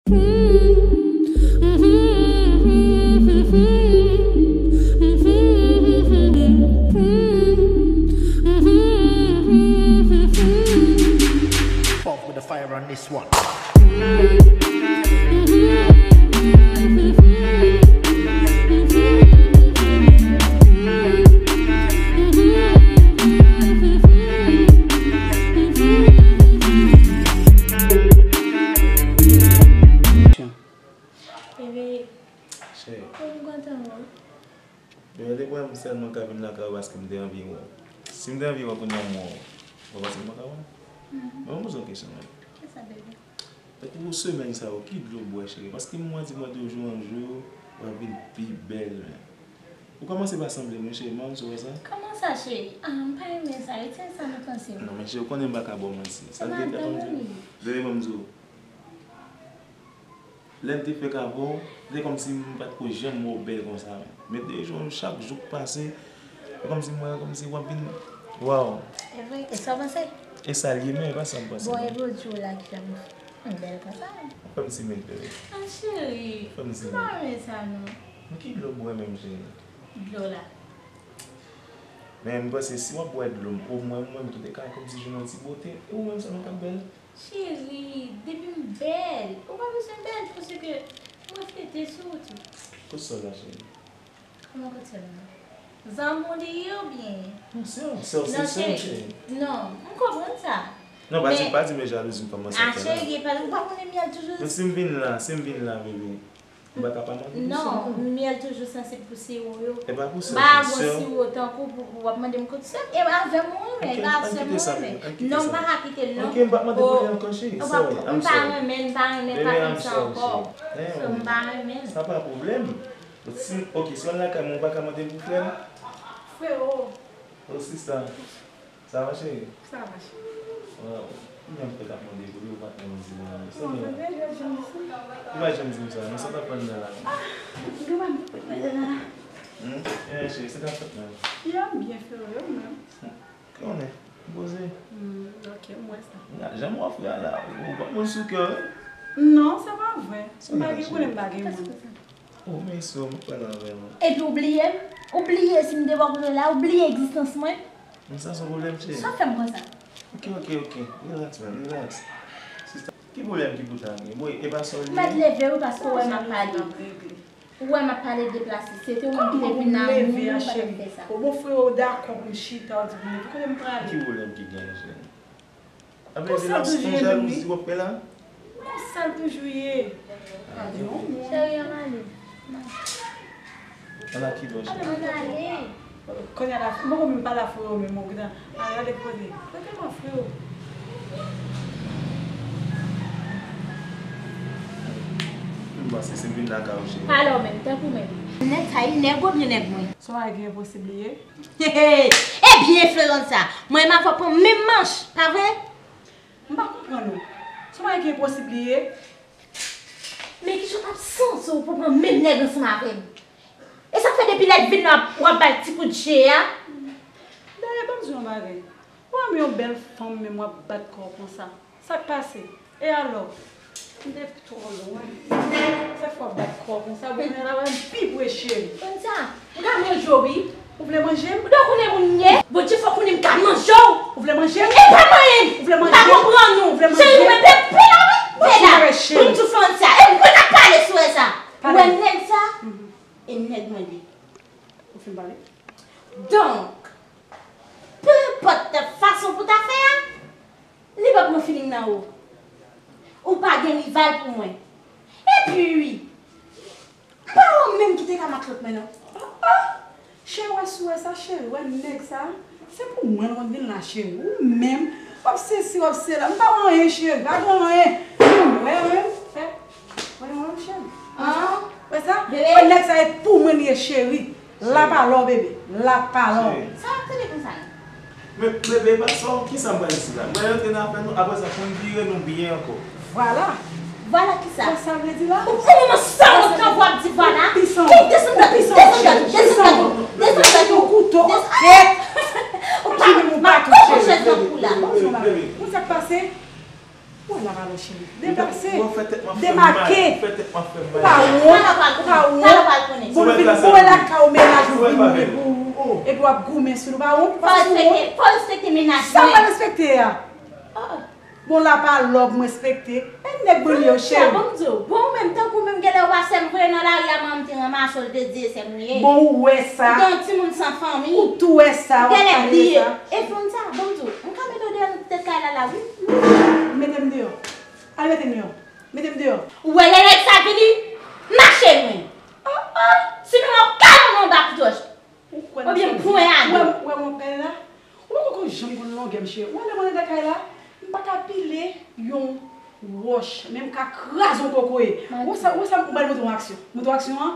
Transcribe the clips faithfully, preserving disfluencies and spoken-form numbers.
Fuck with the fire on this one. Bebe, cheri, ou kontan, wi. Bebe, te kwè m sèlman ka vin lakay ou paske m te anvi wè w. Si m te anvi wè w kounye a m wè w, ou panse m pa ka wè w? Mhm. Men mwen poze w kesyon, men. Kisa, bebe? Tankou semèn sa yo, ki dlo w bwè, cheri? Paske m wè di mwen de jou an jou, w ap vin pi bèl, men. Ou kòmanse pa sanble, mwen, cheri, manman, ou wè sa? Kòman sa, cheri? Ah, m pa renmen sa. Retire sa nan panse m. Non, men, cheri, ou konnen m pa ka ba w manti. Sa m te fè, ban m di w. Bebe, ban m di w. Lè m te fèk avè w, se kòmsi m pa t ko janm wè w bèl konsa, men. Men de jou an jou, chak jou k pase, se kòmsi m wè, kòmsi w ap vin, waw. E vre? E sa w panse? E sa l ye, men e pa sa m panse, non. Bon, epi w di w la ki fè m, m bèl konsa, men. Fè m simen, bebe. Ah, cheri, m pa renmen sa, non. Men ki dlo w bwè menm, cheri? Dlo la. Men m panse si w ap bwè dlo m, omwen mwen m tou te ka kòmsi jwenn yon ti bote, e ou menm sèlman k ap bèl. Cheri, depi m bèl, ou pa bezwen bèl, paske m reflete sou ou tou. Kot sè w la, cheri? Kòman kot sè m nan? Zanmi w li ye oubyen? Non, sè w, sè w, se sè w, cheri. Non, m konprann sa. Non, pa di, pa di men jalouzi m kòmanse ap fè la. Ah, cheri, ou pa konnen myèl toujou. Men si m vin la, si m vin la, bebe. M pa ka pa mande pou sè m. Non, myèl toujou sansib pou siwo yo. E pa pou sè m, pou sè w. M pa gon siwo tankou pou, pou w ap mande m kot sè m. E avè m ou renmen, e pa avè sè m ou renmen. Non, m pa ka kite l, non. Ok, m p ap mande pou li ankò, cheri. Sorry, I'm sorry. M pa renmen l, m pa renmen l, pa konn sa ankò. So, m pa renmen l. Sa pa pwoblèm. Si, ok, si w al lakay mwen, ou pa ka mande pou frè m? Frewo. Oh, sista. Sa va, cheri? Sa va, cheri. Waw, ou menm fèk ap mande pou li, ou pa t menm di mwen. Ou pa janm di m sa, non, sa t ap pran nan la. Ah, ou pa t pran nan la. Hmm? Eh, cheri, sa t ap fèt nan la. Ya, m byen, frè, ou menm? Konnen, m poze. Hmm, ok, m wè sa. Gad jan m wè frè a la, ou pa konn sou kè w? Non, se pa vre. M pa gen konnen m pa gen moun. Oh, men so, m ap pale avè w. Epi w bliye m? Ou bliye si m te bò kote w la? Ou bliye egzistans mwen? Men sa se yon pwoblèm, cheri. Sa w fè m konsa? Ok, ok, ok. Relax, man, relax. Sista, ki pwoblèm ki pou ta gen? Bon, e pa sa w li ye? M mèt leve wi, paske w wè m ap pale. Ou wè m ap pale deplase. Se te ou menm ki te vin nan moun, ou pa t ap fè sa. Kòman w leve a, cheri? Bon, frè w dakò pou m chita, w di pou m leve. Kote m prale? Ki pwoblèm ki genyen, cheri? Konsa l toujou ye menm wi. Konsa l toujou ye. Gade yon moun. Cheri, ann ale. Ann ale ki bò, cheri? Ann ale. Kounye a la, m poko menm pale a frè w menm, ou gentan al gade kote. Kote mwen frè w? M panse se vin lakay ou, cheri. Pale w menm, tankou menm. Nèg sa, e nèg ou oubyen nèg mwen? Sa w genyen posib li ye? Ebyen, Florensa, mwen m avè w pran menm manch, pa vre? M pa konprann ou. Sa w genyen posib li ye? Men kijan w t ap santi w pou pran menm nèg ansanm avè m? E sa k fè depi lè l vin la w ap bay ti kout je a? Dayè, ban m di w yon bagay. Ou wè m yon bèl fanm, men w ap bat kò w konsa. Sa k pase? E alò? M te twò lwen. Sa k fè w bat kò w konsa? Bon, men la wè m pi pre cheri. Konn sa, m ka manje w wi. Ou vle manje m? Ou dwe konnen moun m ye. Bondye fè w konnen m ka manje w. Ou vle manje m? E pa manyen m. Ou vle manje m? M pa konprann ou. Ou vle manje m? Cheri, ou mete pye la wi. Pye la. Ban m di w Florensa. E mwen k ap pale sou wè sa. Ou wè nèg sa? E nèg mwen li. Ou fin pale? Donk, penenpòt fason pou ta fè a, li pa pran feeling nan ou. Ou pa gen rival pou mwen. Epi, m pa wè w menm ki te ka mak lòt mwen non. Ah, ah! Cheri, wè si w wè sa, cheri, wè nèg sa, se pou mwen l konn vin la, cheri. Ou menm, w ap sesi, w ap sela. M pa wè anyen, cheri, pa gen anyen. Ou wè, wè, fè, wè, wè, cheri. Ah, wè sa? Bebe. Wè nèg sa, e pou mwen li ye, cheri. Lapalò, bebe. Lapalò. Cheri. Sa w ap tande konsa la? Men, bebe, pa sa, kisa m pral di la? Mwen rantre nan afè nou, apre sa, pou n vire, nou byen ankò. Vwala. Vwala kisa? Wè sa vle di la? Ou, ou, ou, sa w ap di vwala? Ki desann gad ou, desann gad ou, desann gad ou, desann gad ou. Kouto, tèt. Ou pa, m ap pran chèz nan kou la. Bebe, bebe. Ou sa k pase? Ou wè la valè cheri. Deplase. Ou fè tèt mwen fè mal. Demake. Ou fè tèt mwen fè mal. Ou pa wont. Ou pa wont. Bon, nou vin, ou wè lakay ou, mennaj ou vin epi w, epi w ap goumen sou li. Ou pa wont. Ou pa sou wont. Fò respekte, fò respekte mennaj mwen. Sa w pa respekte a? Bon, la pa lòb m respekte. E nèg brilye yo, cheri. Bon, m di w, bon, ou menm, tankou menm, genlè ou pa sèm vre nan lari a, manman m te ranmase w, l te di e sèm ou ye. Bon, ou wè sa. Ou te yon timoun san fanmi. Ou tou wè sa, w ap pale de sa. Genlè bliye. E fè w sa, bon, m di w, m ka mete w deyò nan tèt kay la, la, wi. Mete m deyò. Al mete m deyò. Mete m deyò. Ou wè lè nèg sa vini, mache mwen. Oh, oh. Sinon, m ap kale w nan bak wòch. Ou kwè nan sa w di? Oubyen m pwen a de. Ou wè, ou wè mwen pè la? Ou pa poko janm konn longè m, cheri. Ou wè lè mwen anndan kay la, m pa ka pile yon wòch, men m ka kraze yon kokoye. Ou wè sa, ou wè sa, m pral montre yon aksyon. Montre yon aksyon an.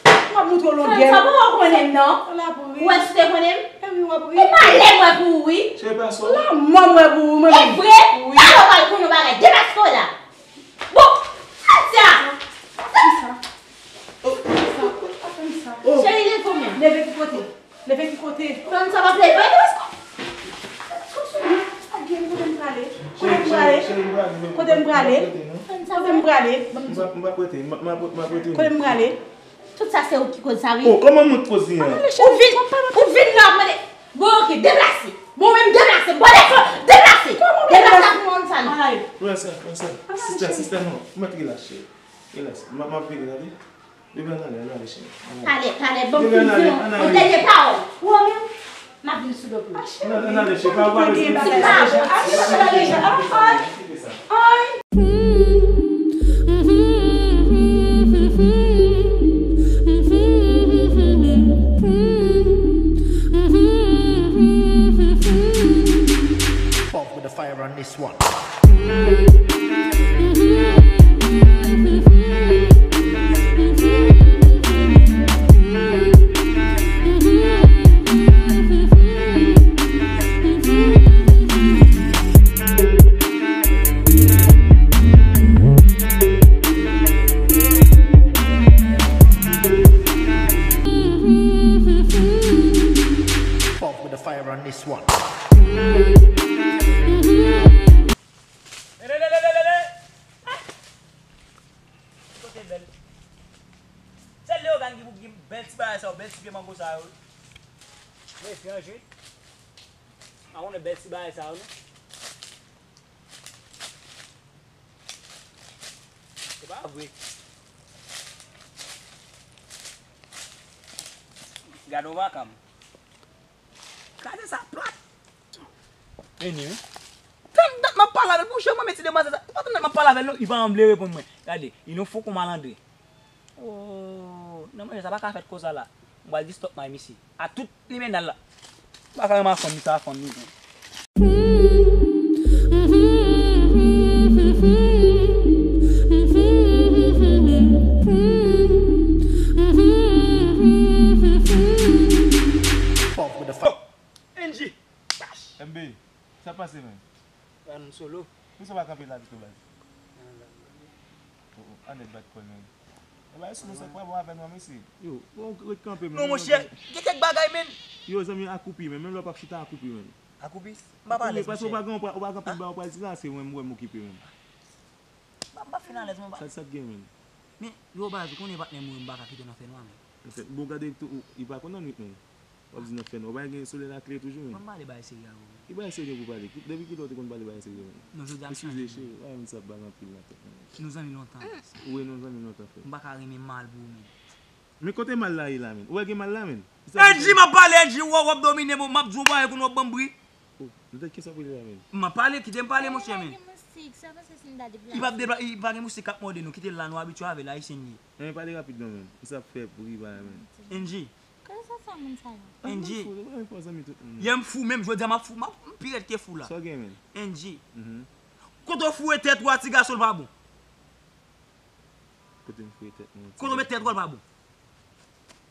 M ap montre w longè m. Sa bon, w konnen m non. Ou wè si w te konnen m? E wi, w ap ri. Ou malè mwen pou ou, wi. Lanmò mwen pou ou, mwen menm. E vre? Wi. Alò, pral konnen yon bagay. Deplase w la. Bon, Katia! Kisa? Kisa? Cheri, leve w menm. Leve ki kote? Leve ki kote? Fann sa p ap leve? Kote m prale? Kote m prale? Kote m prale? Kote m prale? M pa, m pa prete, m pa, m pa, m pa prete. Kote m prale? Tout sa se ou ki koz sa, wi. Oh, kòman mwen k koze an? Ou vin, ou vin la ap mande. Bon, oke, deplase. Bon, menm deplase. Bon, deplase. Deplase. Deplase ak moun sa, non. Pran sa, pran sa. Sista, sista, non. Mèt rilaks, cheri. Rilaks. M ap, m ap vini, tande. Bebe, ann ale, ann ale, cheri. Ann ale. Pale, pale, ban m fin di w yon dènye pawòl. Ou wè menm? M ap vin sou do pou ou. Ann ale, cheri, pa pale. Ti pawòl. Ann ale, cheri. Ann ale, cheri. Ann ale. Fuck with the fire on this one. Fuck with the fire on this one. Lele, lele, lele, lele. Ah! Kote bèl? Se Leogane ki pou gen bèl ti bagay sa yo, bèl ti pye mango sa yo. Men etranje. A konnen bèl ti bagay sa yo, non? Se pa vre. Gade yon vakanm. Gade sa plat. Vini, wi. Tann dat m ap pale avè l, monchè, mwen mete demwazèl sa. Ou pa tann dat m ap pale avè l, non? Li pa janm vle reponn mwen. Gade, li nan fo kou malandren. Oh, nan manje sa pa ka fèt konsa la. M pral distòp may misye. A tout limennal la. M pa ka renmen fanm, sa fanm li gen. Fuck with the fuck. N G. M B, sa pase, man? Ba nou solo. Poukisa w pa kanpe la pito, baz? Oh, oh, anèt bat kò l, man. E ba, sou nou sa k pa bon avè nou an, mesye. Yo, bon, ret kanpe, man. Non, monchè, gen kèk bagay, men. Yo, zanmi, akoupi, men. Menm lè w p ap chita, akoupi, men. Akoupi? M pa pa alèz, monchè. Paske w pa gen, w pa, w pa gen anpil bagay w pral di la, se mwen, mwen m okipe, men. M pa, m pa fin alèz, mwen pa. Sa, sa k gen, men? Men, yo, baz, ou konnen patnè m, mwen m pa ka kite nan fènwa, men. Bon, gade tou, ou, li pa konn annwit, men. W ap di nan fènwa. Ou pa gen solèy lakle toujou, men. Ban m pale bagay serye avè w, men. Ki bagay serye pou pale? Depi kilè w te konn pale bagay serye, men? Non, jodi a m chanje, men. Eskize, cheri. Ou pa menm sa bay anpil nan tèt, men. Nou zanmi lontan. Wi, nou zanmi lontan, frè. M pa ka renmen mal pou ou, men. Men kote mal la ye la, men? Ou wè gen mal la, men? N G, m ap pale, N G, w ap domine m, m ap di w bagay kounye a w ap ban m bri. Oh, nou tèt kisa pou li la, men? M ap pale, kite m pale, monchè, men. Li pa ap depla-, li pa gen moustik k ap mòde nou, kite l la, nou abitye avè l, ayisyen li ye. Men pale rapid non, men. Sa ap fè bri bagay, men. N G. Kote w sòti a moun sa yo? N G. Mwen fou, mwen fou, zanmi tout moun. Yè m fou menm, jodi a m ap fou, m ap, m pi rèd ke fou la. Sa w gen, men? N G. Kote w foure tèt ou a, ti gason, l pa bon. Kote m foure tèt mwen, ti gason? Kote w met tèt ou a, l pa bon.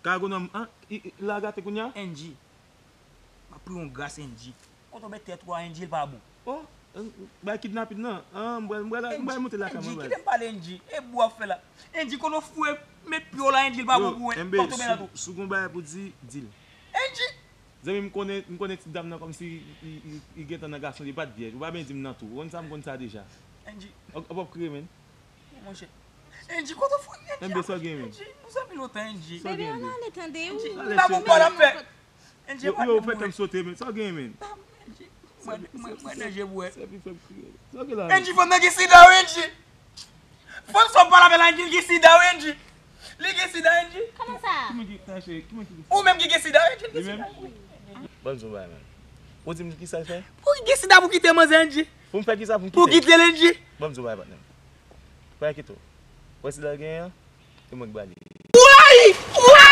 Ka gon nonm, an, i, i, la gate kounye a? N G. M ap priye w gras, N G. Kote w met tèt ou a, N G, l pa bon. Oh, bay kidnapin nan. An, m pral, m pral, m pral monte lakay mwen, baz. N G, kite m pale, N G. E bou w ap fè la. N G, kote w foure met pye w la, N G, l pa bon pou mwen. M ap tonbe nan tou. Yo, M B, si w gon bagay pou di, di l. N G. Zanmi, m konnen, m konnen ti dam nan kòmsi li, li, li gentan nan gason, li pa t vyèj. Ou pa byen di m nan tou. Ou konn sa, m konn sa deja. Angie, Ou p ap kriye, menn. Monchè. Angie, kote w fout Angie? Angie, sa w gen, menn? Angie, nou zanmi lontan, Angie. Sa w gen, Bebe, menn? ann ale tande ou. Angie, Alè, la bon cheri. pa la fè. Angie, Yo, pa yo, di fè mwen. Tèm sote, menn. Sa w gen, menn? Angie, mwen, mwen, mwen nan je bwè. Sèvi fè m kriye. Sa w gen la? Angie, fanm nan gen sida, wi, Angie. Fanm sa w pale avè l, Angie, li gen sida, wi, Angie. Li gen sida, Angie. Kòman sa? Ki moun ki, nan, cheri, ki moun ki gen sida? Ou menm ki gen sida, wi, Angie, li gen Li sida. menm? Ban m di w bagay, menn. Ou di m ki sa l fè? Pou ki gen sida pou kite manzè, Angie? Pou m fè ki sa pou m Pou kite? kite l, Angie? Ban m di w bagay, patnè m. Fè kite w. Wè sida l genyen an? E mwen k ba li. Woy! Woy!